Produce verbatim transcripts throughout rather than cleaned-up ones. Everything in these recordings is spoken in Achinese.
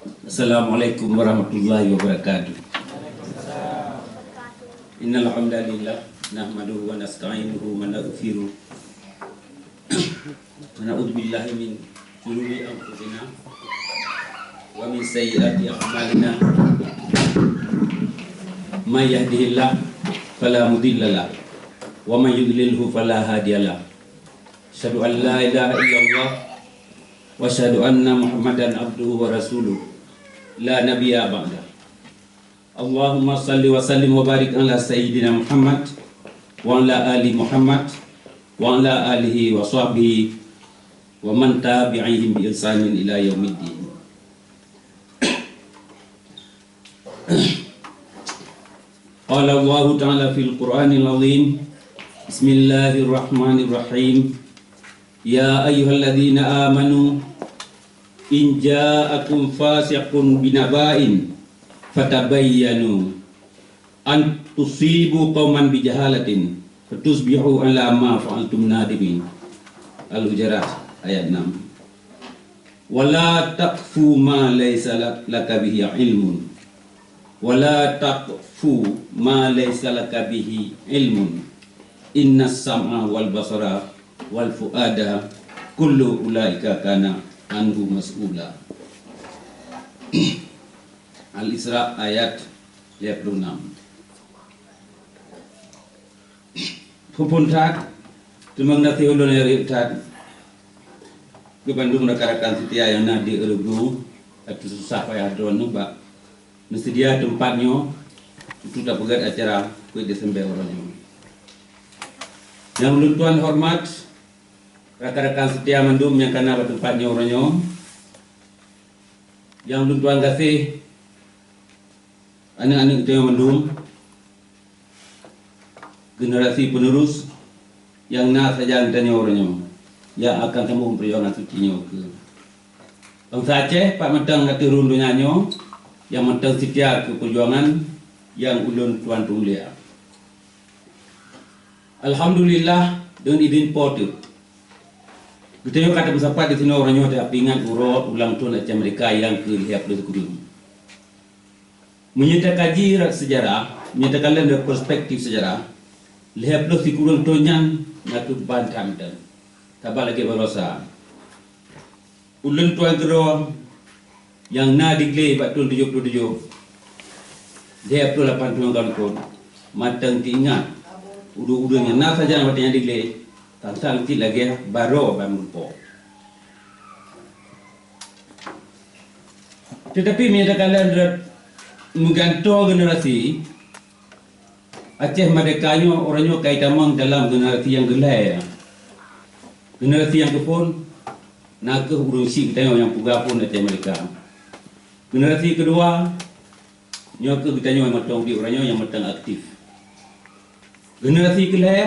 Assalamualaikum warahmatullahi wabarakatuh. Innal hamdalillah, nahmaduhu wa nasta'inuhu wa nastaghfiruh. Wa na'udzu billahi min syururi anfusina wa min sayyiati a'malina. May yahdihillah fala mudhillalah, wa may yudlilhu fala hadiyalah. Asyhadu an la ilaha illallah, wa asyhadu anna Muhammadan abduhu wa rasuluh. La nabiyya ba'dah. Allahumma salli wa sallim wa barik ala sayyidina Muhammad wa ala ali Muhammad wa ala alihi wa sahbihi wa man tabi'ihim bi ihsanin ila yaumiddin. Qala Allahu ta'ala fil Qur'anil azim. Bismillahirrahmanirrahim. Ya ayyuhalladzina amanu, in ja'akum fasiqun binaba'in fatabayyanu an tusibu qauman bijahalatin fatusbihu ala ma fa'altum nadimin. Al-Hujurat ayat enam. Wala taqfu ma laisa lak-, laka bihi ilmun. Wala taqfu ma laisa laka bihi ilmun. Innas sam'a wal basara wal fuada kullu ulaika kana anhu mas'ula. Al-Isra ayat lhèe plôh nam. Phôn-phôn that, teurimong gaséh ulôn nyang rayeuk that keu bandum rakan-rakan seutia nyang na di Örebro, ateueh susah payah droeneuh bak meuseudia teumpat nyoe untuk tapeugöt acara peuet Desember uroe nyoe. Nyang ulôn tuan horeumat, rakan-rakan seutia mandum nyang ka na bak teumpat nyoe uroe nyoe, nyang ulôn tuan gaséh, aneuëk-aneuëk geutanyoe mandum, generasi penerus nyang na sajan tanyoe uroe nyoe, nyang akan sambông peujuangan suci nyoe keu bansa Aceh, pat mantong ateueh rhueng donya nyoe, nyang mantong seutia keu peujuangan nyang ulôn tuan peumulia. Alhamdulillah, deungon idhin Po teuh, geutanyoe ka tameusapat disinoe uroe nyoe tapeuingat uroe ulang thôn Aceh Merdeka nyang keu lhèe plôh sikureueng. Meunyoe takaji rot seujarah, meunyoe takalon dari perspektif seujarah, lhèe plôh sikureueng thôn nyan na keuh ban that mantong. Saban lagèe baroesa, ulôn tuan keudroe nyang na di glé bak thôn tujoh plôh tujoh, lhèe plôh lapan thôn ka likot, mantong teuingat ureuëng-ureuëng nyang na sajan watèe nyan di glé, sang-sang cit lagèe baroe ban meurumpok. Teutapi meunyoe takalon rot meugantoe generasi, Aceh Merdeka nyoe uroe nyoe ka itamong dalam generasi nyang keulhèe. Generasi nyang keuphôn na keuh ureuëng syiek geutanyoe nyang peugah phôn Aceh Merdeka. Generasi keudua nyoe keuh geutanyoe nyang mantong di uroe nyoe nyang mantong aktif. Generasi keulhèe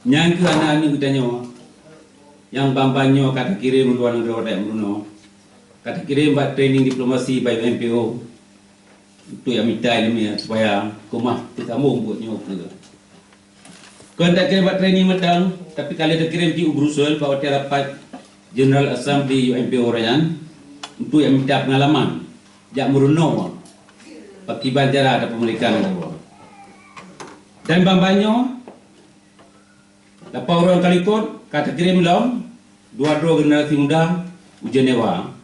nyan keuh aneuëk-aneuëk geutanyoe nyang ban-ban nyoe ka takirém u luwa nanggroe watèe meurunoe, ka takirém bak training diplomasi bak U N P O untuk nyang mita ileumèe supaya keumah teusambông buet nyoe keu. Kon takirém bak training mantong, tapi ka lheueh takirém cit u Brussels bak watèe rapat General Assembly U N P O uroe nyan untuk nyang mita peungalaman jak meurunoe pakiban cara tapeumeurdeka nanggroe. Dan ban-ban nyoe, lapan uroe ka likot ka takirém lom dua droe generasi muda u Jenewa.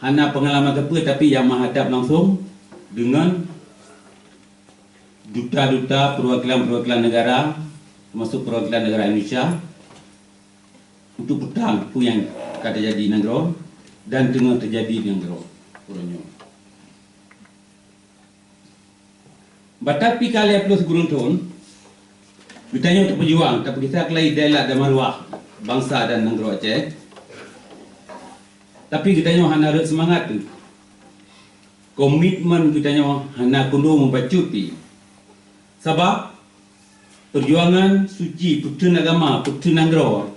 Hana peungalaman sapeue, tapi nyang meuhadab langsông deungon duta-duta, perwakilan-perwakilan negara, termasuk perwakilan negara Indonesia, untuk peutang peue nyang ka teujadi nanggroe dan teungoh teujadi nanggroe uroe nyoe. Bah tapi ka lhèe plôh sikureueng thôn, geutanyoe tapeujuang, tapeugisa keulai dèelat dan maruah bansa dan nanggroe Aceh. Tapi geutanyoe hana rhot seumangat teuh. Komitmen geutanyoe hana keunoe meubacut pih. Sabab peujuangan suci peutheun agama, peutheun nanggroe,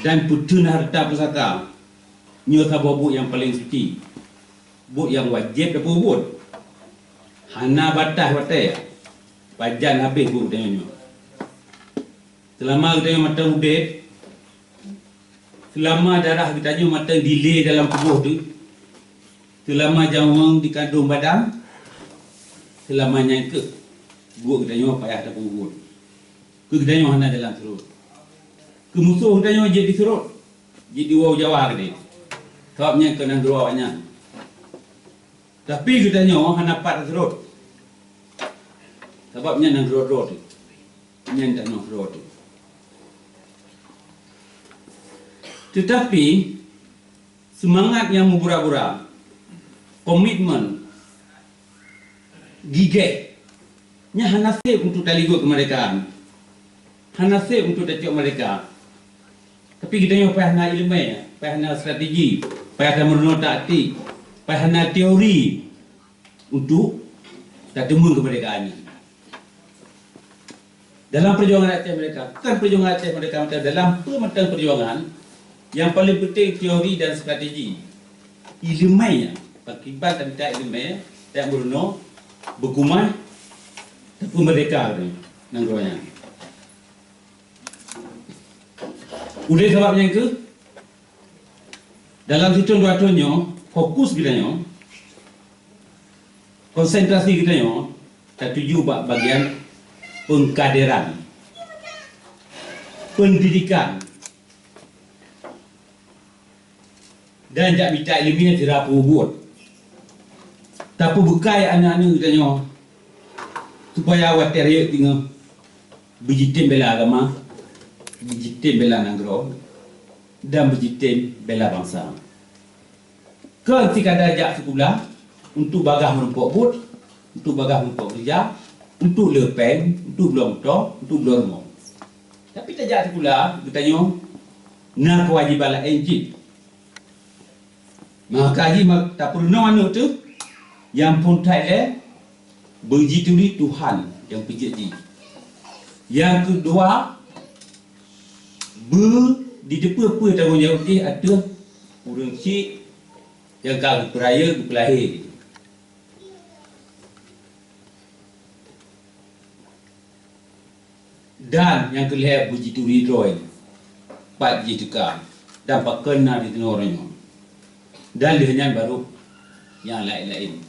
dan peutheun hareuta pusaka, nyoe saboh buet nyang paleng suci, buet nyang wajéb tapeubuet. Hana bataih watèe, pajan habéh buet geutanyoe nyoe. Seulama geutanyoe mantong udép, Seulama darah geutanyoe mantong dilée dalam tuboh teuh, seulama nyawöng dikandong badan, seulama nyan keuh buet geutanyoe payah tapeubuet. Keu geutanyoe hana jalan seurôt. Keu musoh geutanyoe jeuet diseurôt, jeuet diwoe u Jawa keudeh. Sabab nyan keuh nanggroe awaknyan. Tapi geutanyoe hana pat seurôt. Sabab nyan nanggroe droe teuh. Nyan tanoh droe teuh. Teutapi, seumangat nyang meubura-bura, komitmen, gigéh, nyan hana sép untuk taligôt keumeurdekaan. Hana sép untuk tacok meurdeka. Tapi geutanyoe payah na iéleumé, payah na strategi, payah tameurunoe taktik, payah na teori untuk tateumeung keumeurdekaan nyan. Dalam peujuangan Aceh Merdeka, bukan peujuangan Aceh Merdeka mantong, dalam peue mantong peujuangan, nyang paleng penting teori dan strategi. Iéleumé nyan, pakriban tamita iéleumé, tameurunoe, beukumah, tapeumeurdeka nanggroe nyan. Oleh sabab nyan keuh, dalam sithon dua thon nyoe, fokus geutanyoe, konsentrasi geutanyoe tatuju bak bagian pengkaderan, pendidikan, dan jak mita iéleumé sira peubuet. Tapeubeukai aneuk-aneuk geutanyoe supaya watée rayeuk teungoh beujitem bela agama, beujitem bela nanggroe, dan beujitem bela bansa. Kon sikadar jak sikula untuk bagaih meurumpok buet, untuk bagaih meurumpok keureuja, untuk le péng, untuk bloe moto, untuk bloe rumoh. Tapi tajak sikula geutanyoe na keuwajéban laén cit. Maka jih ma-, tapeurunoe aneuk teuh nyang phon that lé beujituri Tuhan nyang peujeuet jih. Nyang keudua, beu jiteupeue peue tanggong jaweueb jih ateueh ureuëng chik nyang ka geupeurayeuk geupeulahé. Dan nyang keulhée beujituri droe pat jih teuka dan pakon na di teungoh uroe nyoe. Dan lheueh nyan barô nyang laén-laén.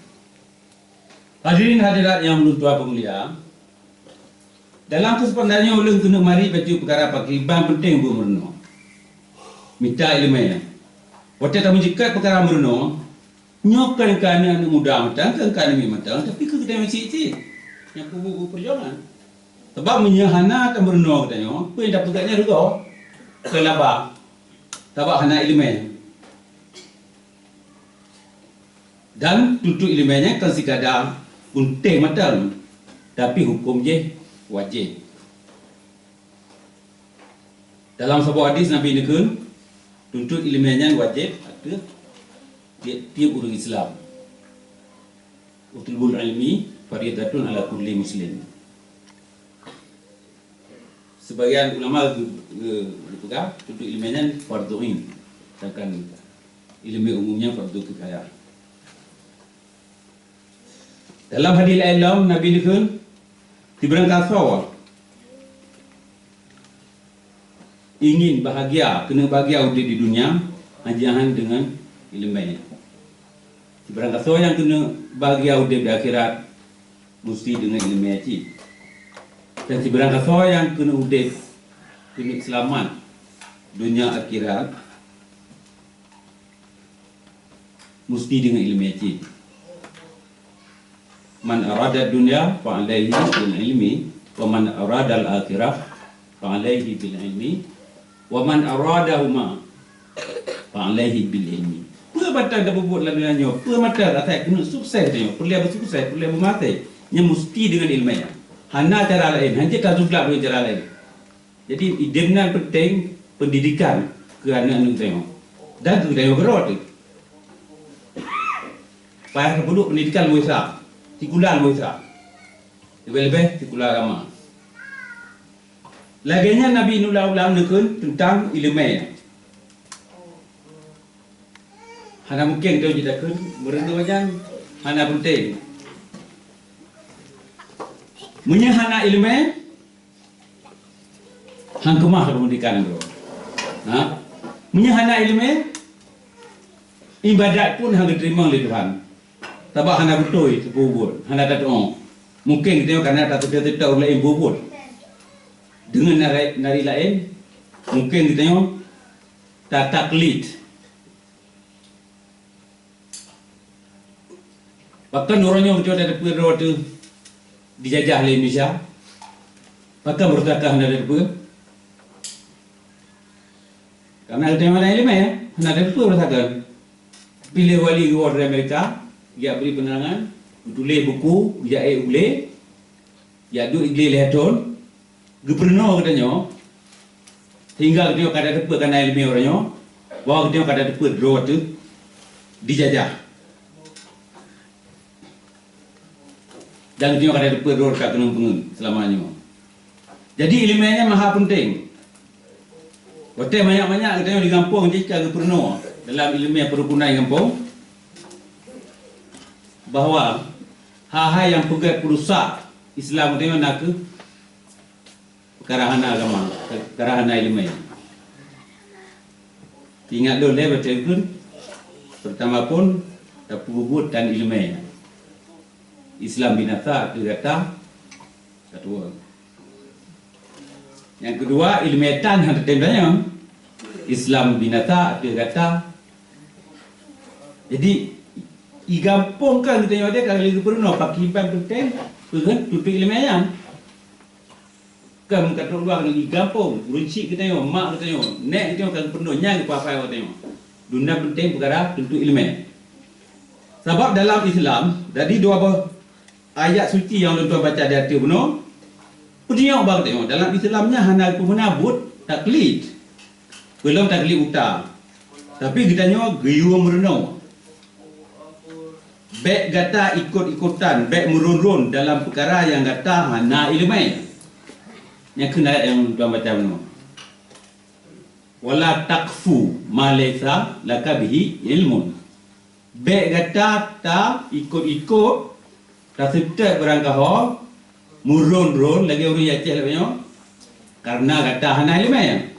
Hadirin hadirat nyang ulôn tuan peumulia, dalam keusempatan nyoe ulôn keuneuk mari bacut peukara pakriban penting buet meurunoe. Mita iéleumé. Watée tameujeukat peukara meurunoe, nyoe kon keu aneuk-aneuk muda mantong, kon keu aneuk miet mantong, tapi keu geutanyoe cit-cit nyang peubuet peujuangan. Sabab meunyoe hana tameurunoe geutanyoe, peue nyang tapeugah nyan rugoe, kon laba. Sabab hana iéleumé. Dan tuntut iéleumé nyan kon sikada unteng mantong, tapi huköm jih wajéb. Dalam saboh hadis Nabi neukheun, tuntut iéleumé nyan wajéb ateueh tieb-tieb ureuëng Islam. Utlubul ilmi faridatun ala kulli muslim. Sebagian ulama ge-, ge-, geupeugah tuntut iéleumé nyan fardhu ain, sedangkan iéleumé umum nyan fardhu kifayah. Dalam hadis laén lom Nabi neukheun, sibarang gasoe ingin bahagia, keuneuk bahagia udeb di dunia, hanjeut deungon iéleumé. Sibarang gasoe nyang keuneuk bahagia udeb di akhirat, musti deungon iéleumé cit. Dan sibarang gasoe nyang keuneuk udeb, keuneuk seulamat dunia akhirat, musti deungon iéleumé cit. Man arada dunya fa alaihi bil ilmi, wa man arada al akhirah fa alaihi bil ilmi, wa man aradahuma fa alaihi bil ilmi. Peue mantong tapeubuet lam donya nyoe, peue mantong asai keuneuk sukses nyoe, peureulée beusukses, peureulée beumaté, nyan musti deungon iéleumé. Hana cara laén, hanjeut ka zuglam deungon cara laén. Jadi, idem nan penting pendidikan keu aneuk-aneuk tanyoe dan keu tanyoe keudroe teuh. Payah tapeudok pendidikan luwih sa, sikula luwih sa, leubeh-leubeh sikula agama. Lagée nyan Nabi ulang-ulang neukheun teuntang iéleumé. Hana mungken tanyoe jitakheun meurunoe nyan hana penting. Meunyoe hana iéleumé, han keumah pendidikan droe. Ha? Meunyoe hana iéleumé, iébadat pun hana geuteurimong lé Tuhan. Sabab hana beutôi teupeubuet, hana tatu'oh. Mungken geutanyoe kana tateupeue-teupeue ureuëng laén peubuet. Deungon nari, nari laén, mungken geutanyoe tataklid. Pakon uroe nyoe geutanyoe tateupeue droe teuh dijajah lé Indonesia? Pakon beureusakan hana tateupeue? Karena geutanyoe hana iéleumé, hana tateupeue beureusakan. Piléh wali geuwoe dari Amerika, geujak bri peunerangan, geutuléh buku, geujak ék u glé, geujak duek i glé lhée thon, geupeurunoe geutanyoe, sehingga geutanyoe ka tateupeue kana iéleumé uroe nyoe, bahwa geutanyoe ka tateupeue droe teuh dijajah. Dan geutanyoe ka tateupeue droe ka keunong peungeut seulama nyoe. Jadi iéleumé nyan maha peunteng. Watée manyak-manyak geutanyoe di gampông jih ka geupeurunoe dalam iéleumé peurukunan gampông, bahwa hai-hai nyang peugét peurusak Islam geutanyoe na kheueh peukara hana agama, peukara hana iéleumé. Ingat lôn lé bacut kheun, peurtama phon tapeubuet tan iéleumé. Islam binasa ateueh gata, ka tuwoe. Nyang keudua, iéleumé tan hana tem tanyong. Islam binasa ateueh gata. Jadi, i gampông kan geutanyoe deh ka lheueh geupeurunoe pakriban peunteng peugét tutoe iéleumé nyan. Kan ka trok luwa i gampông, ureuëng chik geutanyoe, mak geutanyoe, nék geutanyoe ka geupeurunoe nyang geupapai geutanyoe. Dum na peunteng peukara tuntut iéleumé. Sabab dalam Islam, dari dua boh ayat suci nyang lôn tuan baca di ateueh bunoe, peudiok bak tanyoe, dalam Islam nyan hana geupeumeunan buet taklid. Peulom taklid uta. Tapi geutanyoe geuyue meurunoe. Bék gata ikot-ikotan, bék meuron-ron dalam peukara nyang gata hana iéleumé. Nyang keunan ayat nyang lôn tuan baca bunoe. Wala taqfu ma laisa laka bihi ilmun. Bék gata ta ikot-ikot, taseutôt barangkaho, meuron-ron lagée ureuëng Aceh lagée nyoe, karena gata hana iéleumé.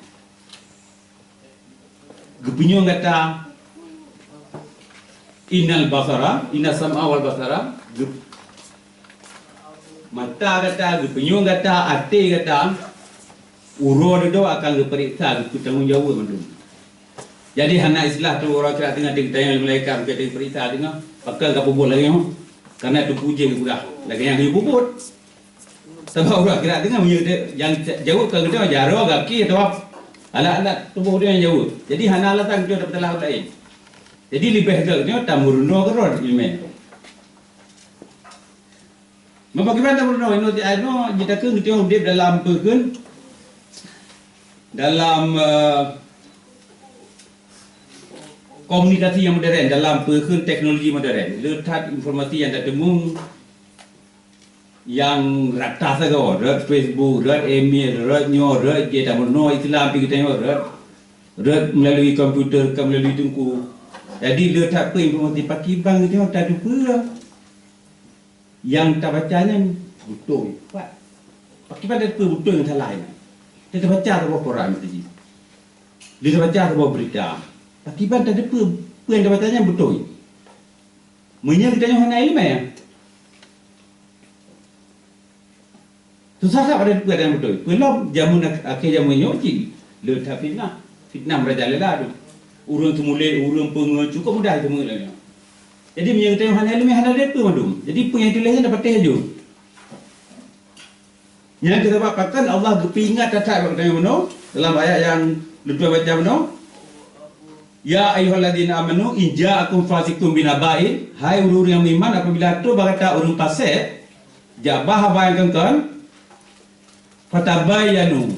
Geupeunyong gata, innal basara, inna sam'a wal basara, geu-, mata gata, geupeunyong gata, até gata, uroe dudoe akan geupeuriksa, geupeutanggong jaweueb mandum. Jadi hana istilah tu uroe akhirat teungoh teuntang malaikat bukon teupeuriksa teungoh, pakon ka peubuet lagée nyoe. Karena tuboh jih geupeugah lagée nyang geuyue peubuet. Sabab uroe akhirat teungoh meunyoe nyang jaweueb ka geutanyoe jaroe, gaki atawa alat-alat tuboh geutanyoe nyang jaweueb. Jadi hana alasan geutanyoe tapeusalah ureuëng laén. Jadi leubeh gét geutanyoe tameurunoe keudroe iéleumé. Meubagaimana tameurunoe? Inoe ti ai noe jitakeu geutanyoe udeb dalam peue kheun, dalam, eh, komunikasi nyang modern, dalam peue kheun teknologi modern. Le that informasi nyang tateumé nyang rata sagoe, rot Facebook, rot email, rot nyoe, rot jih, tameurunoe Islam pih geutanyoe, rot, rot meulalu komputer, kon meulalu teungku. Jadi le that peue informasi pakriban geutanyoe tateupeue. Nyang tabaca nyan beutôi. Pat? Pakriban tateupeue beutôi ngon salah nyan? Tabaca saboh koran tadi. Tabaca saboh beurita. Pakriban tateupeue peue nyang tabaca nyan beutôi? Meunyoe geutanyoe hana iéleumé, susah that tateupeue nyang beutôi. Peulom jameun ak-, akhé jameun nyoe cit le that fitnah. Fitnah meurajalela tu. Ureuëng teumuléh, ureuëng peungeut, cukup mudah teumuléh lagée nyoe. Jadi meunyoe geutanyoe hana iéleumé, hana tateupeue mandum. Jadi peue nyang tuléh nyan tapatéh laju. Nyan keuh sabab pakon Allah geupeuingat that-that bak geutanyoe bunoe dalam ayat nyang lôn baca bunoe, "Ya ayyuhalladzina amanu in ja'akum fasiqun binaba'in," hai ureuëng-ureuëng nyang meuiman, apabila trok bak gata ureuëng fasek jak ba haba nyang kon-kon, fatabayyanu,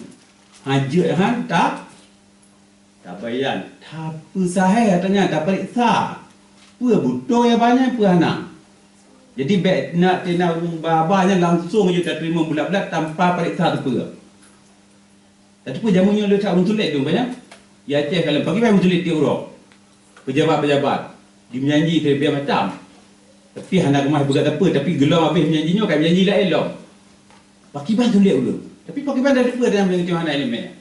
hanjeuet han ta Tabayan, tapeusahe ata nyan, tapareksa peue beutôi haba nyan, peue hana. Jadi bék na teunak ureuëng ba haba nyan langsong jih tateurimong bulat-bulat tanpa pareksa teupeue. Tateupeue jameun nyoe le that ureuëng sulet dong banyak. Ya Aceh kalon pagi bai meusulet tiep uroe. Pejabat-pejabat dimeujanji sabe macam. Tapi hana keumah peugah sapeue, tapi geulom habéh meujanji nyoe ka meujanji laén lom. Pakriban sulet ulôn. Tapi pakriban tateupeue ata nyan meunyoe hana iéleumé.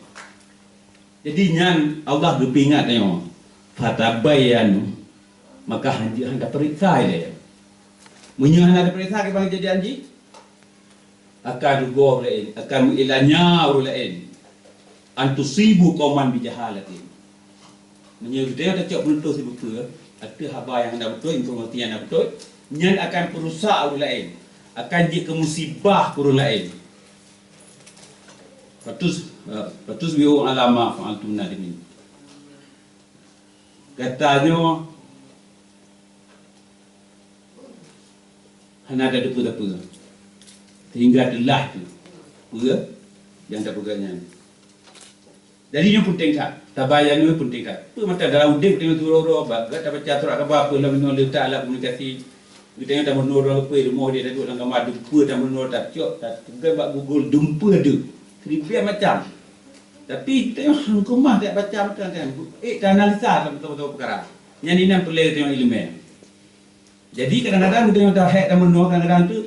Jadi nyan Allah geupeuingat tanyoe, "Fatabayyanu," maka hanjeuet hana tapeuriksa ilée. Meunyoe hana tapeuriksa kiban keujadian jih, akan rugoe ureuëng laén, akan meuilanya ureuëng laén, "An tusibu qauman bijahalatin." Meunyoe geutanyoe tacok peunutôh sibeupeu ateueh haba nyang hana beutôi, informasi nyang hana beutôi, nyan akan peurusak ureuëng laén, akan jeuet keu musibah keu ureuëng laén. Fatus, eh, fatusbihu ala ma fa'altum nadimin. Gata nyoe hana tateupeue-teupeue, sehingga teulah teuh peue nyang tapeugah nyan. Jadi nyoe peunteng that, tabayan nyoe peunteng that. Peue mata dalam udeb teuh uroe-uroe, bah gata baca surat khabar peue lam inoe leutak alat komunikasi. Geutanyoe tameurunoe ureuëng leupie rumoh dia taduek lam kama dumpeue tameurunoe tacok, tateugon bak Google dumpeue deuh. Siribèe macam. Tapi geutanyoe hana keumah tajak baca mantong kan. Eh, ta analisa saboh-saboh peukara. Nyan inan peureulée geutanyoe ileumèe. Jadi kadang-kadang geutanyoe tahek tameurunoe kadang-kadang tu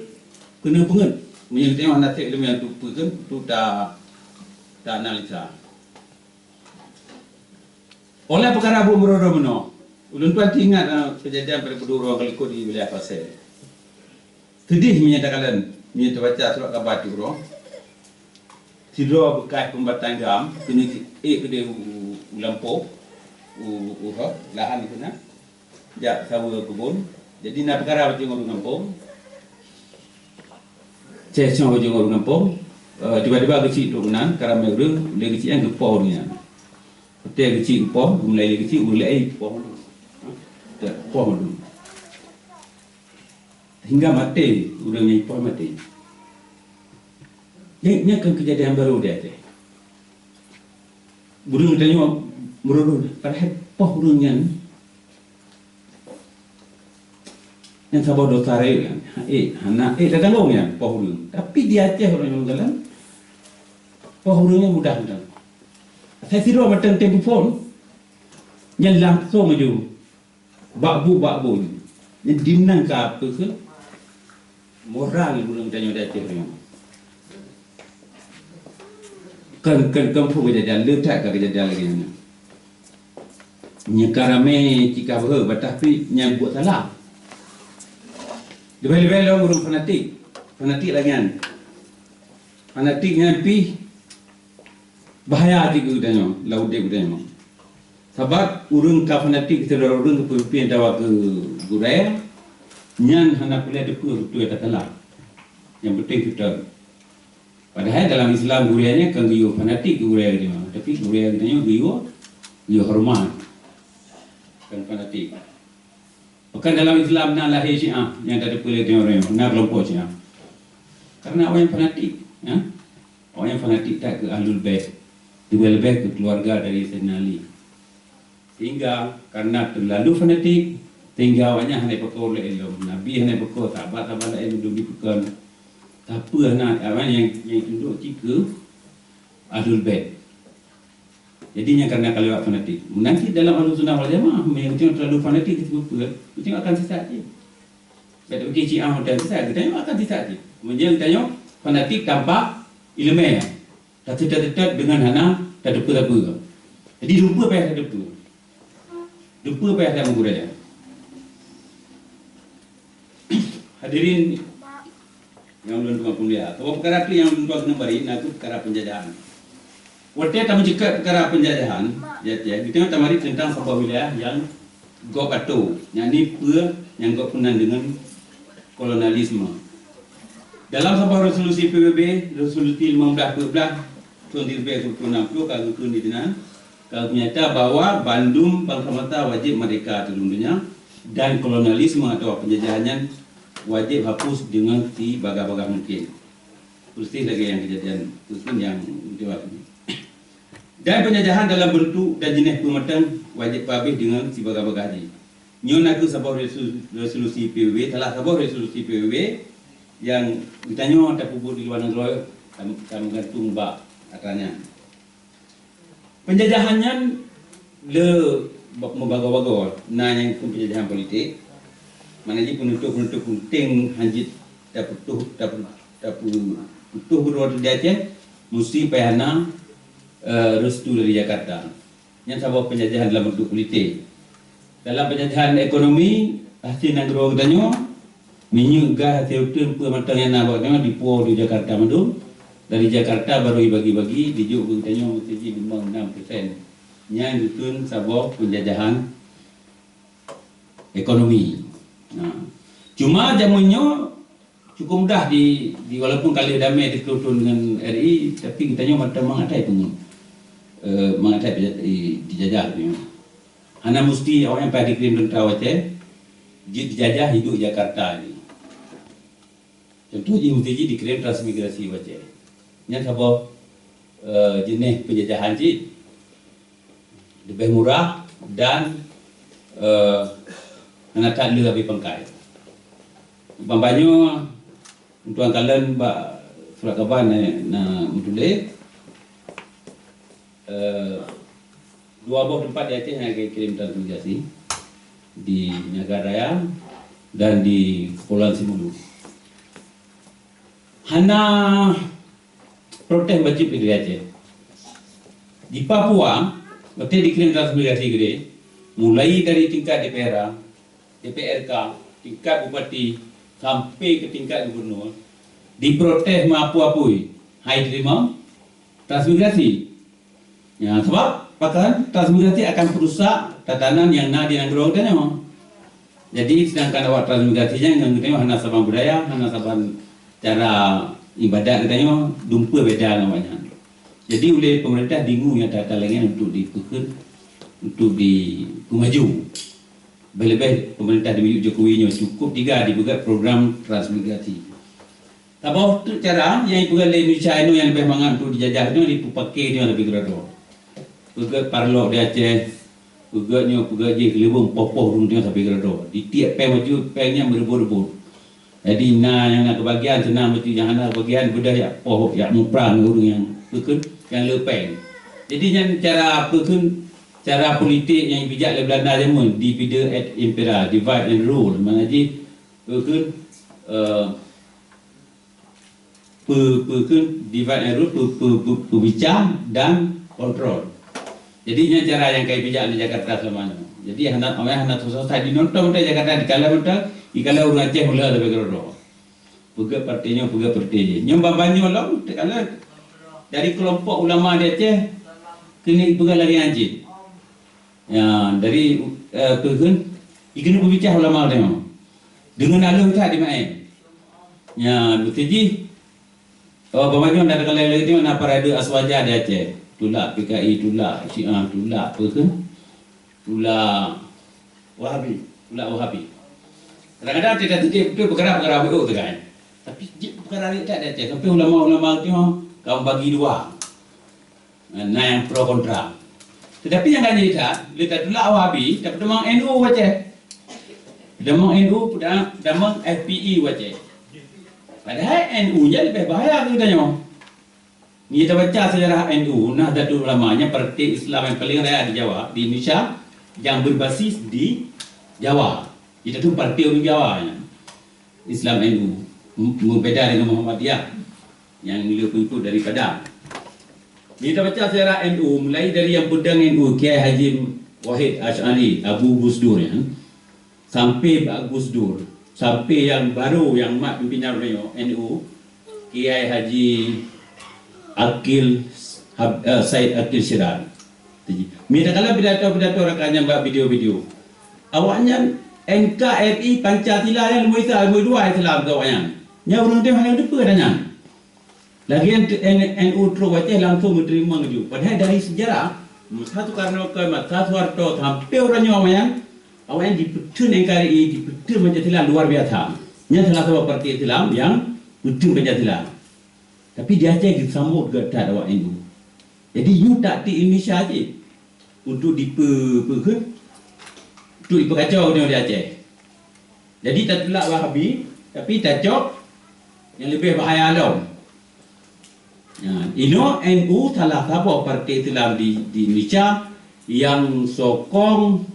keuneuk peungeut. Meunyoe geutanyoe hana sép ileumèe tu peue kheun tu ta, ta analisa. Óh lheueh peukara buet meurunoe-runoe, ulôn tuan teuingat, eh, keujadian pada peuduroe nyang ka likot di wilayah Pasé. Seudeh meunyoe takalon, meunyoe tabaca surat khabar di uroe, sidroe beukas peumbatan GAM keuneuk ék keudeh u, u, u lampôh, u, u, u lahan dikeue na. Jak saweue keubon. Jadi na peukara bak ureuëng gampông. Ceh cong bak ureuëng gampông, eh, tiba-tiba geuchik trok keunan, ka ramé ureuëng, lé geuchik nyan geupoh ureuëng nyan. Watée geuchik geupoh, geumulai lé geuchik, ureuëng laén poh mandum. Ha? Poh mandum. Hingga maté, ureuëng nyang poh maté. Nyan, nyan kan keujadian barô di Aceh. Ureuëng tanyoe meureuruh, padahai poh ureuëng nyan, nyan saboh dosa rayeuk nyan. Eh, hana, eh, tatanggong nyan poh ureuëng. Tapi di Aceh ureuëng nyang galak, poh ureuëng nyan mudah mantong. Asai sidroe mantong telepon, nyan langsong aju. Bak bu, bak bu. Nyan dimnan ka peue kheun? Moral ureuëng tanyoe di Aceh nyoe. Kan, kan kampung keujadian, le that ka keujadian lagée nyan. Nyan ka ramé cit ka beuhe, bah tapi nyan buet salah. Leubeh-leubeh lom ureuëng fanatik. Fanatik lagée nyan. Fanatik nyan pih bahaya cit keu geutanyoe, lam udeb geutanyoe. Sabab ureuëng ka fanatik sidroe ureuëng keu peumimpén atawa keu gurée, nyan hana peureulée teupeue beutôi atawa salah. Nyang penting seutôt. Padahai dalam Islam gurée nyan kan geuyue fanatik keu gurée geutanyoe, tapi gurée geutanyoe geuyue, geuyue horeumat. Kon fanatik. Bahkan dalam Islam na lahé Syiah nyang tateupeue lé tanyoe, na kelompok Syiah. Karena awaknyan fanatik, ya. Awaknyan fanatik that keu Ahlul Bait, leubeh-leubeh keu keuluwarga dari Saidina Ali. Sehingga karena terlalu fanatik, sehingga awaknyan hana peuko lé lom. Nabi hana peuko, sahabat-sahabat laén dum jipeuko. Tapi hana, awaknyan nyang, nyang tundok cit keu Ahlul Bait. Jadi nyan karena ka lewat fanatik. Meunan cit dalam Ahlussunnah wal Jamaah, meunyoe geutanyoe terlalu fanatik keu sipeue-peue, geutanyoe akan sesat cit. Bèk tapikir Syiah mantong sesat, geutanyoe akan sesat cit. Meunyoe geutanyoe fanatik tanpa ileumèe, tateutôt-teutôt deungon hana tateupeue-teupeue. Jadi lupa payah tateupeue. Lupa payah tameuguréh. Hadirin nyang ulôn tuan mulia, saboh peukara tu nyang ulôn tuan keuneuk bari na kheueh peukara penjajahan. Watée tameuceukat peukara penjajahan, ya, ya, geutanyoe tamari teuntang saboh wilayah nyang gob atô, yakni peue nyang gob keunan deungon kolonialisme. Dalam saboh resolusi P B B, resolusi limong blaih peuet blaih, tahun seribu sembilan ratus enam puluh ka geukheun di sinan, ka geunyata bahwa bandum bansa-bansa wajéb merdeka ateueh lueng donya dan kolonialisme atawa penjajahan nyan wajéb hapus deungon sibagah-bagah mungken. Persis lagée nyang keujadian, persis nyang keujadian. Dan penjajahan dalam bentuk dan jeuneh peue mantong wajéb peuhabéh deungon sibagah-bagah jih. Nyoe na kheueh saboh resu-, resolusi P B B, salah saboh resolusi P B B nyang geutanyoe tapeubuet di luwa nanggroe, tam-, tameugantung bak atra nyan. Penjajahan nyan le ba-, meubagoe-bagoe, na nyang kheun penjajahan politik, makna jih peunutôh-peunutôh penting hanjeuet tapeutoh, tapeu-, tapeutoh droe di Aceh, musti payah na, eh, restu dari Jakarta. Nyan saboh penjajahan dalam bentuk politik. Dalam penjajahan ekonomi, hasil nanggroe geutanyoe, minyeuk, gas, hasil uteuen, peue mantong nyang na bak nyoe dipuwoe di Jakarta mandum. Dari Jakarta baru dibagi-bagi, dijok keu geutanyoe meuseujid limong enam persen. Nyan dikheun saboh penjajahan ekonomi. Nah, cuma jameun nyoe cukup mudah di, di walaupun ka lheueh damé dikeue thon ngon R I, tapi geutanyoe mantong mangat hai peungon, eh, mangat hai dijajah nyoe. Hana musti awaknyan payah dikirim tentara Aceh, jeuet dijajah hidup Jakarta ni. Contoh jih, meusti jih dikirim transmigrasi u Aceh. Nyan saboh, eh, jeuneh penjajahan cit. Leubeh murah dan, eh, hana that le abéh pangkai. Ban nyoe, tuan kalon bak surat khabar na, na meutuléh, eh, dua boh teumpat di Aceh nyang ka kirém transmigrasi, di Nagan Raya dan di Kepulauan Simeulue. Hana protes bacut di Aceh. Di Papua, watée dikirim transmigrasi keudeh, mulai dari tingkat D P R A, D P R K, tingkat bupati, sampai ke tingkat gubernur, diprotes meuapui-apui, hai teurimong transmigrasi. Ya, sebab pakon transmigrasi akan perusak tatanan nyang na di nanggroe geutanyoe. Jadi, sedangkan awak transmigrasi nyan ngon geutanyoe hana saban budaya, hana saban cara ibadat geutanyoe, dumpeue beda ngon awaknyan. Jadi, uleh pemerintah bingung nyang that-that lagée nyan untuk dipeukeut, untuk di-, peumaju. Leubeh-leubeh pemerintah di Jokowi nyoe cukup tiga dipeugah program transmigrasi. Saboh teuk cara nyang ipeugah lé Indonesia inoe nyang leubeh mangat untuk dijajah nyoe, dipeupaké nyoe sabe keudroe. Peugét parlok di Aceh, peugét nyoe, peugét jih, leuweueng poh-poh ureuëng nyoe sabe keudroe. Di tieb péng bacut, péng nyan meureubot-reubot. Jadi na nyang na keubagian, seunang bacut, nyang hana keubagian, beudôh jak poh, jak muprang ureuëng nyang peukheun, nyang le péng. Jadi nyan cara peukheun, cara politik nyang jibijak lé Beulanda jameun, divide et impera, divide and rule. Makna jih peukheun, eh, pe-, peukheun divide and rule, pe-, pe-, pe-, peubica dan kontrol. Jadi nyan cara nyang ka jibijak di Jakarta seulama nyoe. Jadi hana, awaknyan hana susah-susah, jinoe mantong di Jakarta, dikalon mantong, dikalon ureuëng Aceh meulah leubeh keudroe. Peugét partai nyoe, peugét partai jih. Nyoe ban-ban nyoe lom, takalon dari keulompok ulama di Aceh keuneuk peugah lagée nyan cit. Ya, dari, eh, peukheun, jikeuneuk peubica ulama tanyoe. Deungon aleuh that jimaén. Ya, beutôi jih, oh, ban-ban nyoe na takalon lagée nyoe na parade Aswaja di Aceh. Tulak P K I, tulak Syiah, tulak peukheun, tulak Wahabi, tulak Wahabi. Kadang-kadang tidak setuju betul perkara-perkara W O tu kan. Tapi jeuet perkara lain tak ada Aceh. Sampai ulama-ulama tu kaum bagi dua. Na nyang pro kontra. Tetapi nyang ka jiteubiet, lé tatulak Wahabi, tapeutamong N U u Aceh. Peutamong N U, peutamong F P I u Aceh. Padahai N U nyan leubeh bahaya keu geutanyoe. Meunyoe tabaca sejarah N U, Nahdlatul Ulama, nyan partai Islam nyang paleng raya di Jawa, di Indonesia, nyang berbasis di Jawa. Jadi tu partai ureuëng Jawa nyan. Islam N U, m-, meubeda dengan Muhammadiyah nyang le pengikut dari Padang. Bila kita baca sejarah N U, mulai dari nyang peudong N U, Kiai Haji Wahid Asy'ari, Abu Gus Dur, ya, sampai bak Gus Dur, sampai nyang baru nyang mat pimpinan uroe nyoe, N U, Kiai Haji Akil Hab-, eh, Said Akil Siraj. Mita kala pidato-pidato rakan nyan bak video-video. Awaknyan N K R I Pancasila nyan lumboi sa, lumboi dua Islam keu awaknyan. Nyan ureuëng teuh hana teupeue dah nyan. Lagée N-, N-, N U trok Aceh langsung meuteurimong laju. Padahai dari sejarah, masa Sukarno, ke masa Soeharto, sampai uroe nyoe awaknyan, awaknyan dipeutheun N K R I, dipeutheun Pancasila luar biasa. Nyan salah saboh partai Islam nyang peutheun Pancasila. Tapi di Aceh geusambot geutat awak N U. Jadi, nyoe taktik Indonesia cit untuk dipe-, peukheun, untuk dipeukacau nyoe di Aceh. Jadi, tatulak Wahabi, tapi tacok nyang leubeh bahaya lom. Nah, inoe N U salah saboh partai Islam di, di Indonesia nyang sokong,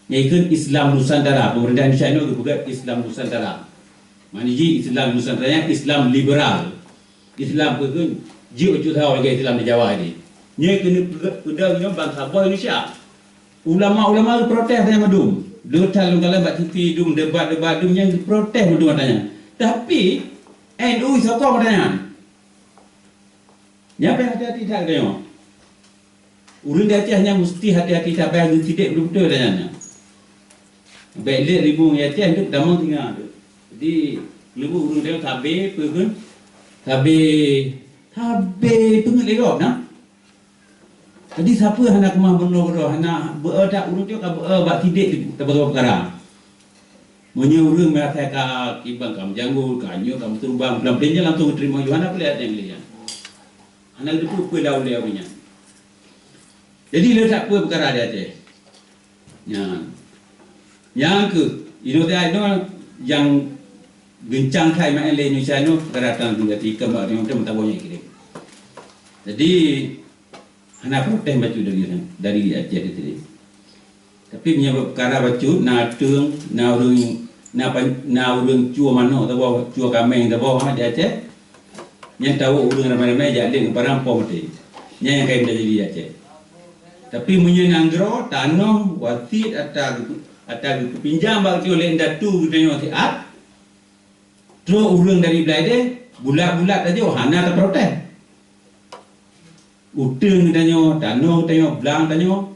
nyang ikheun Islam Nusantara. Pemerintah Indonesia inoe geupeugah Islam Nusantara. Makna jih Islam Nusantara nyan Islam liberal. Islam peukheun jeuet cut sawa lagée Islam di Jawa ini. Nyoe keuneuk peudong nyoe ban saboh Indonesia. Ulama-ulama geuprotes tanyoe mandum. Leuta lôn kalon bak T V dum, debat-debat dum nyang geuprotes mandum tanyoe. Tapi N U sokong tanyoe. Nyan pih hati-hati that tanyoe. Ureuëng di Aceh nyan musti hati-hati that, payah geusidek beutôi-beutôi tanyoe. Bèk lé ribu di Aceh tu damang singa tu. Jadi leubeh ureuëng tanyoe sabe peue kheun, sabe, sabe peungeuet lé gob na. Jadi sapeue hana keumah bunoe keudroe, hana beu-e that ureuëng tu ka beu-e bak sidek teuk tabagawa peukara. Meunyoe ureuëng meurasa ka kiban ka meujanggul, ka nyoe ka meuteurubang, peulampén nyan langsung geuteurimong, hana peue lé nyang lé nyan. Hana geuteupeue peue lam ulèe ureuëng nyan. Jadi le that peue peukara di Aceh. Nyan. Nyang keuh, inoe teuh inoe nyang geuncang that iman lé Indonesia nyoe peukara tan geuti keu mak nyoe teuh meutabong nyang kirém. Jadi hana protes bacut dari, dari Aceh teuh. Tapi meunyoe peukara bacut na teueng, na ureuëng, na pan-, na ureuëng cue manok saboh, cue kaméng saboh ha di Aceh. Nyan tawök ureuëng ramai-ramai jak lé ngon parang poh maté. Nyan nyang ka jadi di Aceh. Tapi meunyoe nanggroe, tanoh, wasiet ata geu-, ata geupinjam bak geutanyoe lé indatu geutanyoe siat, trok ureuëng dari Blaideh, bulat-bulat tajok, hana taprotes. Uteueng geutanyoe, tanoh geutanyoe, blang tanyoe,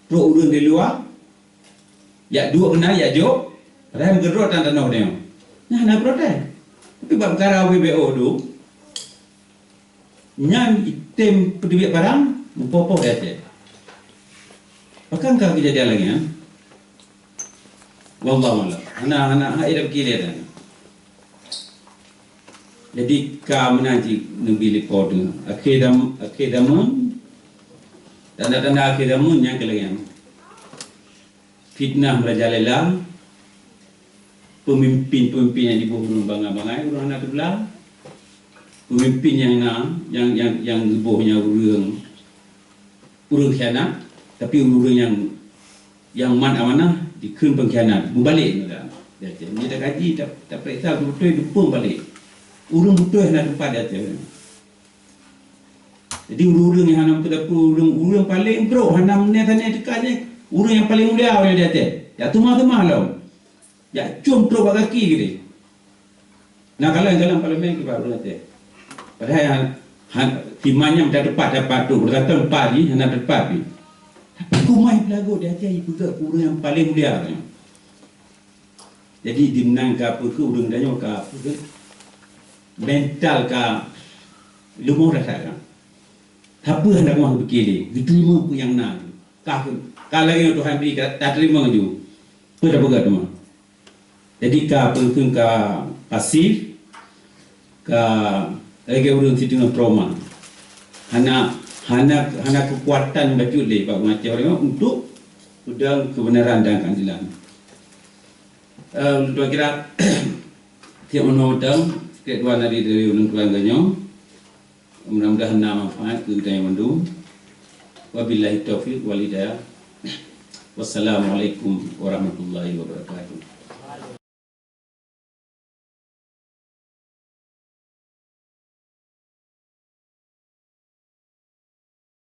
trok ureuëng di luwa, jak duek keunan, jak jok, padahai meukeudroe tan tanoh geutanyoe. Nyan hana protes. Tapi bak peukara W B O tu, nyan item peuteubiet parang, meupoh-poh di Aceh. Pakon ka keujadian lagée nyan? Wallahu a'lam. Hana, hana, hana ida pikir dia tadi. Jadi ka meunan cit Nabi Lut tu. Akhé zam-, akhé zaman, tanda-tanda akhé zaman nyang keu lagée nyan. Fitnah merajalela, pemimpin-pemimpin nyang diboh ureuëng bangai-bangai, ureuëng hana teupeula. Pemimpin nyang na, nyang, nyang, nyang geuboh nyan ureuëng, ureuëng khianat, tapi ureuëng nyang, nyang mat amanah dikheun pengkhianat, mubalek nyoe dah. Jadi, dia tak kaji, tak, tak periksa beutôi, dukung balek. Ureuëng beutôi hana teumpat di ateueh. Jadi, ureuëng-ureuëng nyang hana meuteudapeu, ureuëng, ureuëng paleng brok, hana meunan sané teuka jih, ureuëng nyang paleng mulia di ateueh. Jak teuma-teuma lom. Jak com trok bak gaki geude. Na kalon-kalon parlemen kiban ureuëng Aceh. Padahai han, han, timanyam dak tepat dapat tu, ureuëng kata empat jih, hana tepat jih. Tapi kumai pelago di Aceh ipeugah ureuëng nyang paleng mulia nyoe. Jadi, di meunan ka peue keu ureuëng tanyoe ka peue keu mental ka leumoh that-that ka. Sapeue hana keumah geupike lé, geuteurimong peue nyang na. Ka, ka lagée Tuhan bri ka tateurimong ju. Peue tapeugah teuma. Jadi ka peue keu ka pasif, ka lagée ureuëng sideungoe trauma. Hana, hana, hana keukuatan bacut lé bak maté ureuëng untuk peudong keubeunaran dan keuadilan. Em, tuan kira, tieb meunoe mantong, sikét dua nadi dari ulôn tuan geutanyoe. Mudah-mudahan na manfaat keu geutanyoe mandum. Wabillahi taufiq wal hidayah. Wassalamualaikum warahmatullahi wabarakatuh.